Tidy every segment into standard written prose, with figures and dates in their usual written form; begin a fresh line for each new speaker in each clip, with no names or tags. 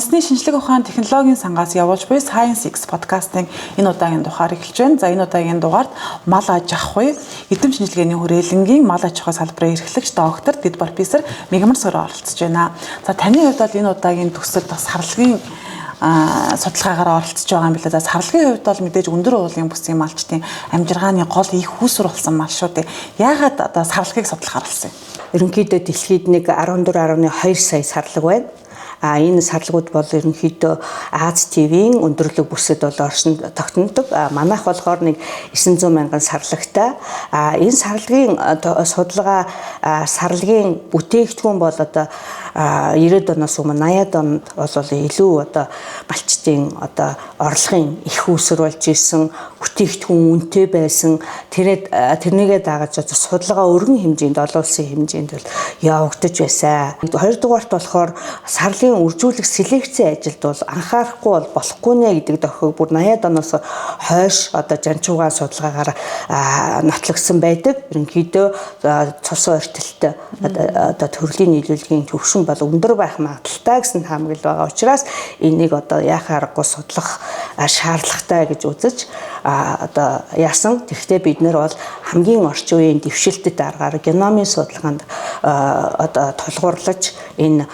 Үндэсний шинжлэх ухаан технологийн сангаас явуулж буй Science X подкастын энэ удаагийн дугаар эхэлж байна. За, энэ удаагийн дугаард мал аж ахуй, эрдэм шинжилгээний хүрээлэнгийн мал аж ахуй салбарын эрхлэгч, доктор, дэд профессор Мигмар Сороо оролцож байна. За, таны хувьд бол энэ удаагийн төсөлд бас сарлагын судалгаагаар оролцож байгаа юм билээ. За, сарлагын хувьд бол мэдээж өндөр уулын бүсийн малчдын амьжиргааны гол их хүүсүр болсон мал шүү дээ. Яагаад одоо сарлагыг судлахаар болсон юм?
Ерөнхийдөө дэлхийд нэг 14.2 сая сарлаг байна. А энэ сарлагууд бол ерөнхийдөө Аз ТV-ийн өндөрлөг бүсэд бол оршин тогтнодог. А манайх болохоор нэг 900 мянган сарлагтай. А энэ сарлагын судалгаа, сарлагын бүтээгдэхүүн бол одоо 90-ад оноос өмнө 80-ад онд бол илүү одоо малчдын одоо орлогын их үүсвэр болж исэн, бүтээгдэхүүн үнэтэй байсан. Тэрнийгээ дагаж одоо судалгаа өргөн хэмжээнд, олон улсын хэмжээнд бол явагдаж байсан. Хоёрдугаарт болохоор сарлын үржүүлэх селекцийн ажилд бол анхаарахгүй бол болохгүй нэ гэдэг дохиог бүр 80-ад оноос хойш одоо Жанчуугаан судалгаагаар нотлогдсон байдаг. Ерөнхийдөө цус ойртолтой одоо төрлийн нийлүүлгийн төвшин бол өндөр байх магадлалтай гэсэн таамаглал байгаа учраас энийг одоо яах аргагүй судлах шаардлагатай гэж үзэж одоо яасан. Тэгэхдээ бид нар бол хамгийн орчин үеийн дэвшилтэт аргаар геномын судалгаанд одоо тулгуурлаж энэ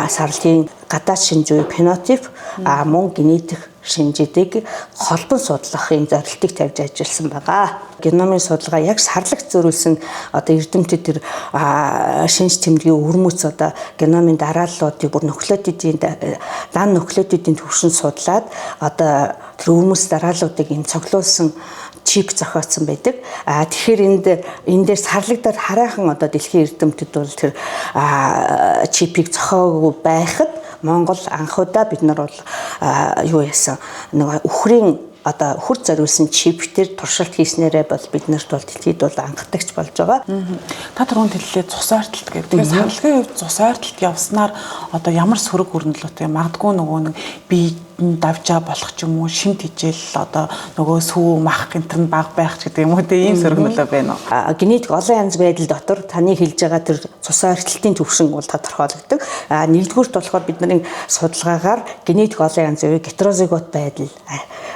сарлын гадаад шинж буюу фенотип, мөн генетик шинжүүдийг холбон судлах юм зорилтыг тавьж ажилласан байгаа. Геномын судалгаа яг сарлагт зориулсан одоо эрдэмтэд тэр шинж тэмдгийн өвөрмөц одоо геномын дарааллуудыг бүр нуклеотидын дан нуклеотидын түвшинд судлаад одоо тэр өвөрмөц дарааллуудыг юм цоглуулсан чип зохиоцсон байдаг. А тэгэхээр энд энэ дээр сарлагдаад хараахан одоо дэлхийн эрдэмтэд бол тэр чипийг зохиогүй байхад Монгол анхудаа бид нар бол юу яасан, нөгөө үхрийн одоо үхэр зориулсан чиптэр туршилт хийснээрээ бол бид нарт бол дэлхийд бол анхдагч болж байгаа.
Та түрүүнд хэллээ цус ойртолт гэдэг. Тэгэхээр сарлагын хувьд цус ойртолт явснаар одоо ямар сөрөг өрнөлөөтэй, магадгүй нөгөө нэг бие давжаа болох ч юм уу, шим тижэл, одоо нөгөө сүү мах гэнтэр нь баг байх ч гэдэг юм уу, тийм сөрөг нөлөө байна уу?
Генетик олон янз байдал дотор таны хэлж байгаа тэр цус ойртолтын түвшин бол тодорхойлогддог. А нэгдүгüүрт болохоор бидний судалгаагаар генетик олон янз буюу гетерозигот байдал.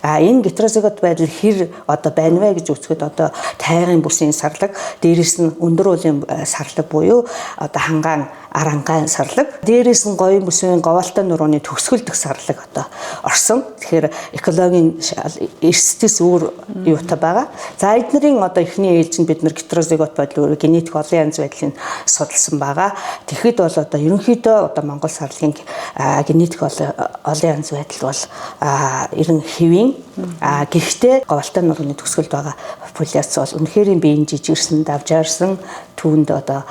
А энэ гетерозигот байдал хэр одоо байна вэ гэж үзэхэд одоо тайгын бүсийн сарлаг, дээрэс нь өндөр уулын сарлаг буюу одоо хангаан арангаан сарлаг, дээрэс нь говийн бүсийн говьалтай нурууны төгсгөлдөх сарлаг одоо орсон. Тэгэхээр экологийн эрсдэс өөр юутай байгаа. За, эднэрийн одоо эхний ээлжинд бид нар гетерозигот байдал, генетик олон янз байдлыг судалсан байгаа. Тэгэхэд бол одоо ерөнхийдөө одоо Монгол сарлагын генетик олон янз байдал бол 90 хэвийн. Гэхдээ говьалтай нурууны төгсгөлд байгаа популяц бол үнэхээр биеийн жижигэрсэн, давжаарсан, түүнд одоо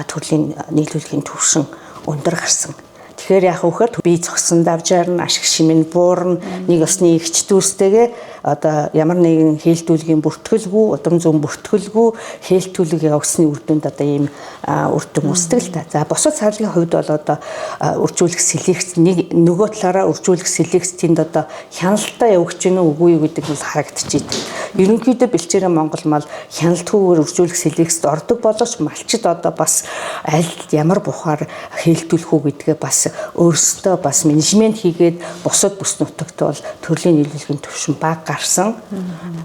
төрлийн нийлүүлэхийн түвшин өндөр гарсан. Тэгэхээр яах вэ гэхээр бие зогсон, давжаарна, ашиг шимэн буурна, нэг осны эгч дүүстэйгээ одоо ямар нэгэн хээлтүүлгийн бүртгэлгүй, удам зүүн бүртгэлгүй хээлтүүлэг явуулсны үр дүнд одоо ийм үр дүн үүсдэг л та. За, бусад сарлын хувьд бол одоо үржүүлэх селекц нэг нөгөө талаараа үржүүлэх селекц тэнд одоо хяналтаа явагч гэнэ үгүй юу гэдэг нь харагдчихийд. Ерөнхийдөө бэлчээрээ Монгол мал хяналтгүйгээр үржүүлэх селекцэд ордог боловч малчид одоо бас аль ямар бухаар хээлтүүлэх үү гэдгээ бас өөрсдөө бас менежмент хийгээд бусад бүс нутагт бол төрлийн нийлүүлгийн түвшин бага гарсан.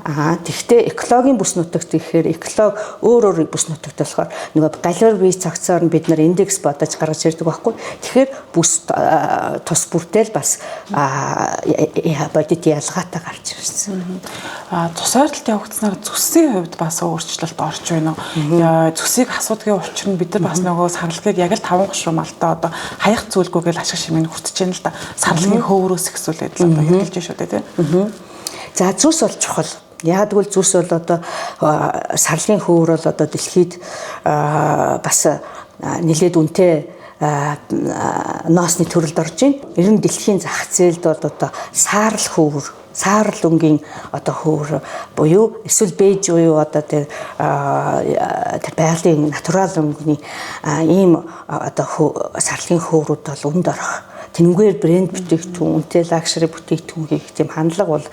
Аа, тэгвэл экологийн бүс нутагт гэхээр эколог өөр өөр бүс нутагт болохоор нөгөө галер бие цогцоор нь бид нар индекс бодож гаргаж ирдэг байхгүй. Тэгэхээр бүс тус бүртэл бас бодит ялгаатай гарч ирсэн.
Аа, цус ойртолт явагдсанаар зүсийн хувьд бас өөрчлөлт орж байна уу? Зүсийг асуудгийн учир нь бид нар бас нөгөө сарлагыг яг л таван гушуу малтай одоо хаях зүйлгүй гэж ашиг шимийг хүртэж байна л да. Сарлагын хөөрөөс ихсүүлээд л одоо хэрглэж шүү дээ, тийм.
За, зүс бол чухал. Яг гэвэл зүс бол одоо сарлын хөөр бол одоо дэлхийд бас нэлээд үнэтэй ноосны төрөлд орж байна. Ер нь дэлхийн зах зээлд бол одоо саарл хөөр, саарл өнгийн одоо хөөр буюу эсвэл бэж буюу одоо тэр байгалийн натурал өнгөний ийм одоо сарлын хөөрүүд бол үнд орох. Тэрнгээр брэнд бүтээгдэхүүн, үнэтэй luxury бүтээгдэхүүн хийх тийм хандлага бол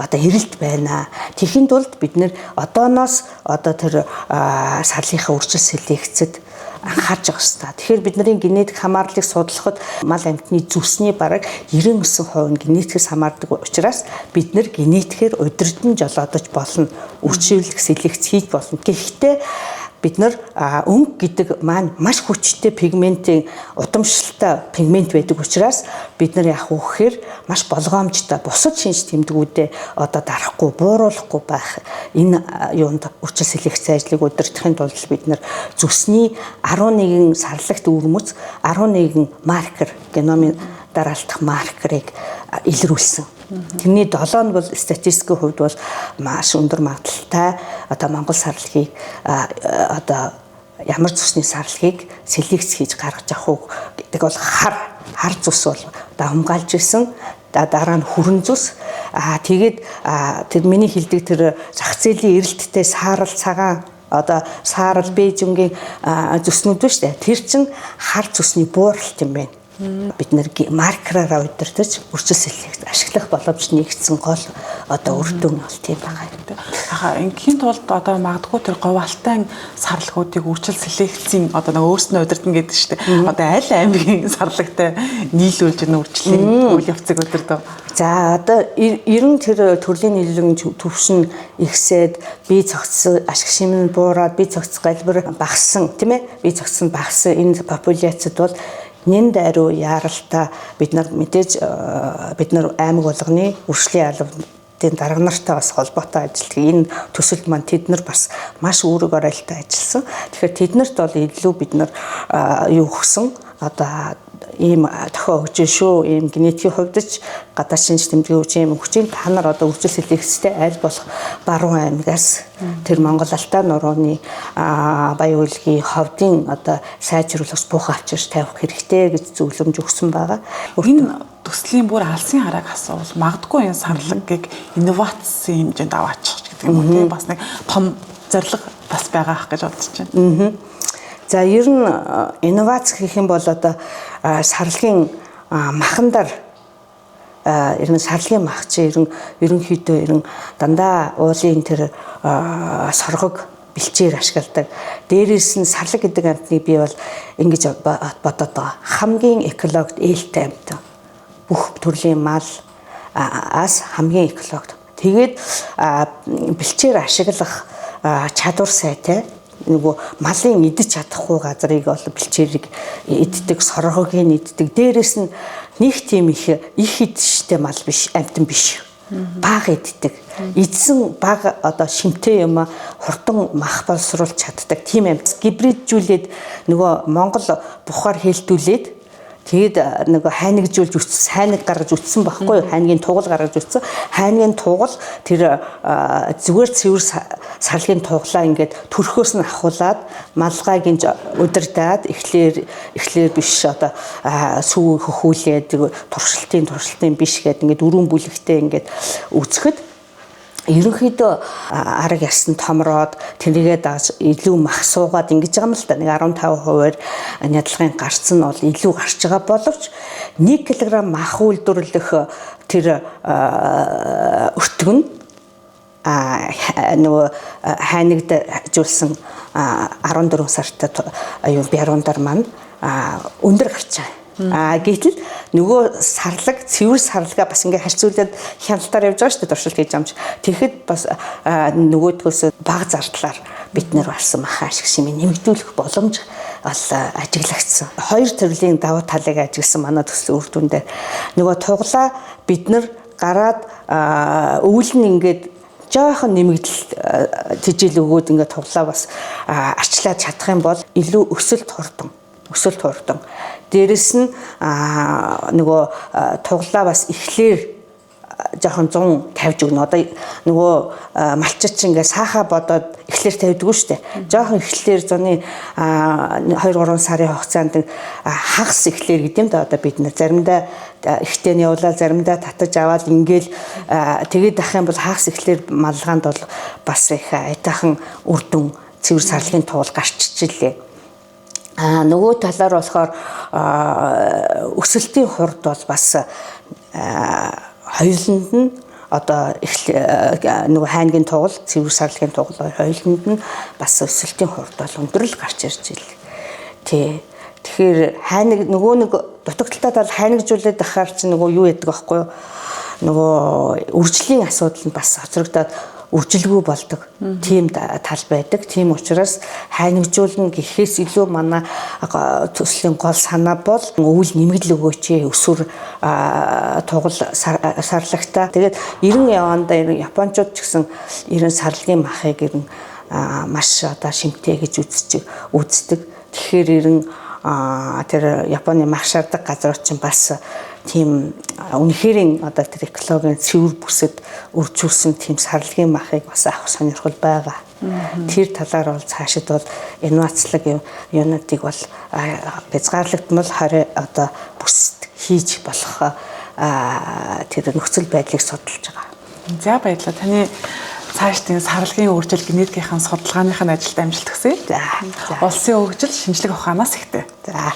одоо эрэлт байна. Тэхийн тулд бид нэр одооноос одоо тэр сарлынхаа үржил селекцэд анхаарч явах хэрэгтэй. Тэгэхээр бидний генетик хамаарлыг судлахад мал амьтны зүсний бараг 99% нь генетикээс хамаардаг учраас бид нар генетикээр удирдан жолоодож болно. Үрчилэх, селекц хийж болно. Гэхдээ бид нар өнгө гэдэг маань маш хүчтэй пигментийн удамшилтай пигмент байдаг учраас бид нар яах вэ гэхээр маш болгоомжтой бусад шинж тэмдгүүдээ одоо дарахгүй, бууруулахгүй байх энэ юунд үржил селекц ажлыг удирдахын тулд бид нар зүсний 11 сарлагт өвөрмөц 11 маркер, геномын дараалтах маркерыг илрүүлсэн. Тэрний 7 нь бол статистикийн хувьд бол маш өндөр магадлалтай одоо Монгол сарлагийг одоо ямар зүсний сарлагийг селекц хийж гаргаж авах уу гэдэг бол хар зүс бол одоо хамгаалж ирсэн. Дараа нь хүрэн зүс. Тэгээд тэр миний хэлдэг тэр зах зээлийн эрэлттэй саарал цагаан одоо саарал бээжингийн зүснүүд ба штэ. Тэр чин хар зүсний бууралт юм байна. Бид нэр маркераараа удирдах үржил селекц ашиглах боломж нэгдсэн гол одоо үр дүн бол тийм байгаа.
Аха, ингээхийн тулд одоо магадгүй тэр говьалтай сарлагуудыг үржил селекцийн одоо нэг өөрснөө удирдна гэдэг шүү дээ. Одоо аль аймгийн сарлагтай нийлүүлж энэ үржлийн үйл явцыг удирдав?
За одоо ерөн тэр төрлийн нийлүүлэн төвшин ихсээд бие цогцсон ашиг шимэн буураад бие цогц галбир багассан, тийм ээ? Бие цогцсон багассан энэ популяцид бол нэн дайруу яаралтай бид нар мэдээж бид нар аймаг болгоны үржлийн албатын дарга нартай бас холбоотой ажилладаг. Энэ төсөлд маань тэд нар бас маш үүрэг оройлтой ажилласан. Тэгэхээр тэднэрт бол илүү бид нар юу өгсөн одоо ийм тохио өгч шүү, ийм генетикийн хувьд ч гадаад шинж тэмдгийн хүч ийм өгч, та нар одоо үржил селекцтэй аль болох баруун аймагаас тэр Монгол Алтай нурууны Баян үйлгийн ховдын одоо сайжруулах бух авчирч тавих хэрэгтэй гэж зөвлөмж өгсөн байгаа.
Энэ төслийн бүр алсын харааг асуувал магадгүй энэ сарлагыг инновацийн хэмжээнд аваачих гэдэг юм уу, тийм бас нэг том зорилго бас байгаа ах гэж бодож байна.
За ер нь инновац гэх юм бол одоо сарлагын махандар ер нь сарлагын мах чи ерөнхийдөө ер нь дандаа уулын тэр соргог бэлчээр ашигладаг. Дээрээс нь сарлаг гэдэг амьтныг би бол ингэж бодоод байгаа. Хамгийн экологид ээлтэй амьтан. Бүх төрлийн мал ас хамгийн экологид. Тэгээд бэлчээр ашиглах чадвар сайтай. Нөгөө малын идэж чадахгүй газрыг бол бэлчээрийг иддэг, соргогийг иддэг. Дээрээс нь нэг тийм их идштэй мал биш, амьтан биш. Бага иддэг. Идсэн бага одоо шимтэй юм хурдан мах боловсруулж чаддаг тийм амьт. Гибриджүүлээд нөгөө Монгол бухаар хээлтүүлээд тэгээд нөгөө хайнагжуулж үтсэн, хайнаг гаргаж үтсэн байхгүй юу? Хайнагийн тугал гаргаж үтсэн. Хайнагийн тугал тэр зүгээр цэвэр сарлагын туглаа ингээд төрхөөс нь ахуулаад малгайг инж удирдаад эхлээр биш одоо сүү хөхүүлээд туршилтын биш гээд ингээд өрүүн бүлэгтэй ингээд үзэхэд ерөнхийдөө арга ясан томроод тэрийгээ дагаж илүү мах суугаад ингэж байгаа юм л да. Нэг 15%-аар нядалгын гарц нь бол илүү гарч байгаа боловч 1 кг мах үйлдвэрлэх тэр өртөг нь нөгөө хайнагдажуулсан 14 сартай юу бярундар маань өндөр гарч байгаа. Гэтэл нөгөө сарлаг, цэвэр сарлагаа бас ингээ харьцуулаад хяналтаар явж байгаа шүү дээ, туршилт хийж амж. Тэгэхэд бас нөгөөдгөөс бага зардлаар бид нэр болсон маха ашиг шимээ нэмэгдүүлэх боломж бол ажиглагдсан. Хоёр төрлийн давуу талыг ажигласан манай төслийн үр дүн дээр нөгөө туглаа бид нар гараад өвөл нь ингээд жоохон нэмэгдэл тэжээл өгөөд ингээд туглаа бас арчлаад чадах юм бол илүү өсөлт хурдан. Дээрэс нь нөгөө туглаа бас эхлээр жоохон 100 тавьж өгнө. Одоо нөгөө малчид чинь ингээ саахаа бодоод эхлээр тавьдгүй шүү дээ. Жоохон эхлээр зуны 2-3 сарын хугацаанд хагас эхлээр гэдэг юм да. Одоо бид нэр заримдаа ихтэй нь явуулаад заримдаа татаж аваад ингээл тэгээд ах юм бол хагас эхлээр малгаанд бол бас их айтайхан үр дүн цэвэр сарлагын туул гарччихлээ. Нөгөө талаар болохоор өсөлтийн хурд бол бас хоёуланд нь одоо нөгөө хайнгийн тугал, цэвэр сарлагын тугал хоёуланд нь бас өсөлтийн хурд бол өндөр л гарч ирж ийл. Тий. Тэгэхээр хайнаг нөгөө нэг дутагдaltaй тал хайнагжуулаад ахаар чи нөгөө юу яадаг байхгүй юу? Нөгөө үржлийн асуудал нь бас хоцрогдоод үржилгүй болдог тийм тал байдаг. Тийм учраас хайнагжуулна гэхээс илүү манай төслийн гол санаа бол өвөл нэмэгдэл өгөөч, өсвөр тугал сарлагтай. Тэгээд 90 явандаа 90 японочууд ч гэсэн 90 сарлагын махыг 90 маш одоо шимтэй гэж үздэг. Тэгэхээр 90 тэр Японы мах шардаг газрууд чинь бас тийм үнэхэрийн одоо тэр экологийн цэвэр бүсэд үржүүлсэн тийм сарлагын махыг бас авах сонирхол байгаа. Тэр талаар бол цаашид бол инновацлог юунуудыг бол хязгаарлагдмал 20 одоо бүсэд хийж болох тэр нөхцөл байдлыг судалж байгаа.
За, баярлалаа. Таны цаашдын сарлагын үржил генетикийн судалгааных нь ажилд амжилт хүсье.
За.
Улсын хөгжил шинжлэх ухаанаас ихтэй.
За.